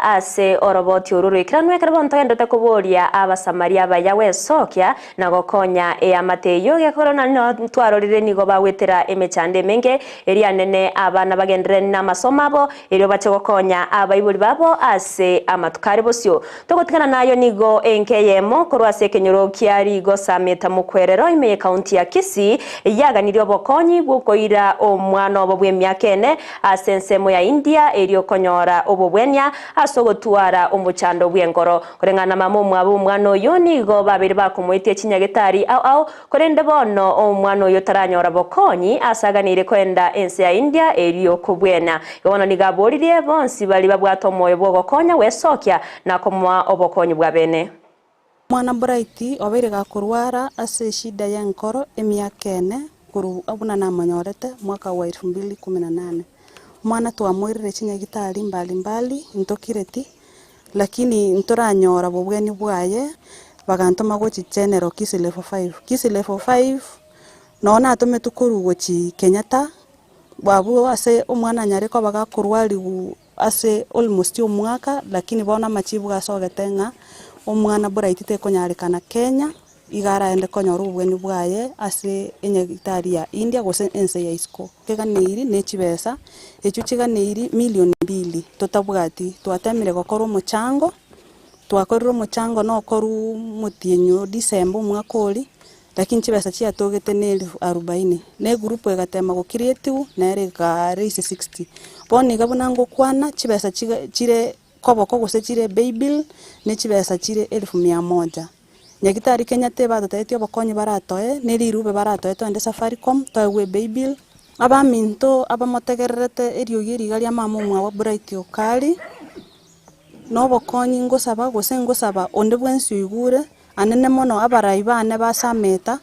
Ase oroboti oru roikeranwe ekero bono togenderete koboria Abasamaria abaya gwesokia na gokonya eamate eyio, gekogera nonye ntwarorire nigo bagwetera emechando emenge, eria nene abana bagenderere namasomo abo, erio bache gokonya abaibori babo ase amatuko are bosio. Togotigana nayo nigo enka eyemo korwa ase ekenyoro kia Rigosa Meta Mokwerero ime y'Ekaunti ya Kisii yaganirie obokonyi bw'okoira omwana obo bw'emiaka ene ase ensemo ya India erio konyora obobwenia ase ogotwara omochando bw'enkoro. Koreng'ana na mama omwabo omwana oyo nigo babeire bakomoetia chinyagetari ao ao, korende bono omwana oyo taranyora bokonyi ase aganeire koenda ense ya India erio kobwena. Igo bono nigo aboririe bonsi baria babwate omoyo bw'ogokonya gwesokia na komoa obokonyi bwa bene. Omwana Bright obeire gakorwara ase eshida y'enkoro emiaka ene korwa buna namonyorete mwaka wa elfu mbili kumi na nane. Omwana twamoirire chinyagitari mbali mbali ntokireti lakini ntoranyora bobweni bwaye bagantoma gochi General Kisii level five. Kisii level five noo natometwe korwa gochi Kenyatta abwo ase omwana anyare koba gakorwariwu ase almost omwaka lakini bono amachibu gasogete ng'a omwana Bright tekonyarekana Kenya, iga araende konyora obobweni bwaye ase enyagitari ya India gose ense ya isiko. Keganeiri ne chibesa, echio chiganeiri million mbili totabwati, twatemire gokora omochango, twakorire omochango nokorwa omotienyi o December omwaka oria, Lakini chibesa chiatogete ne elifu arubaini, na egroup egatema go creatiwa nere eka raise 60. Bono iga buna ngokwana chibesa chiga chire koboko gose chire paybill ne chibesa chire elfu mia moja. Nyagitari Kenyatta ebatotebetie obokonyi baratoe, ne rirube baratoe toende Safaricom toegwe epaybill. Abaminto abamotegererete eriogi eri iga ria mama omwabo Bright Okari, na obokonyi ngosaba gose ngosaba onde bwensi oigure. Anene mono abarai baane basameta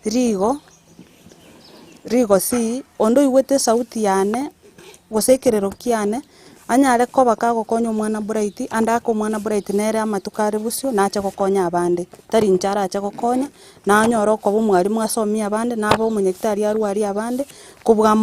rigo, rigosi, onde oigwete esauti yane, gose ekerero kiane, anyare koba kagokonya omwana Bright, ande ake omwana Bright nere amatuko are bosio nache gokonya abande, tari inche arache gokonya, nanyore okoba omwalimu asomie abande, nabe omonyagitari arwarie abande, kobua.